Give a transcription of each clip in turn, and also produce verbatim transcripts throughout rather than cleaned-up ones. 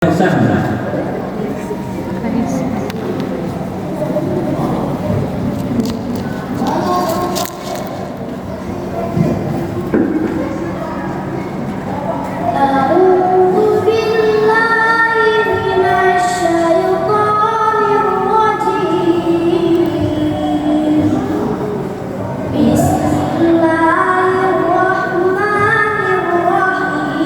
Hasan. أعوذ بالله من الشيطان الرجيم. بسم الله الرحمن الرحيم.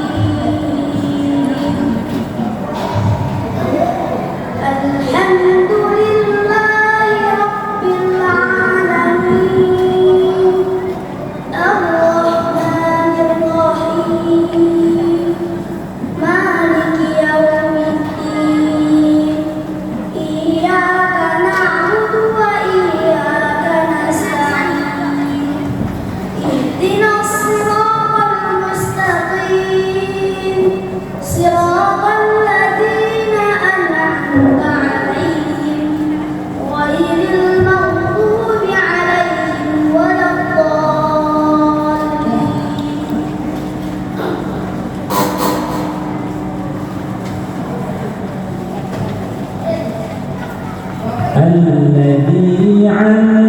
الحمد لله رب العالمين. الرحمن الرحيم. مالك يوم الدين. إياك نعبد وإياك نستعين. اهدنا الصراط المستقيم. صراط الذين أنعمت عليهم غير المغضوب عليهم ولا الضالين. الذي علم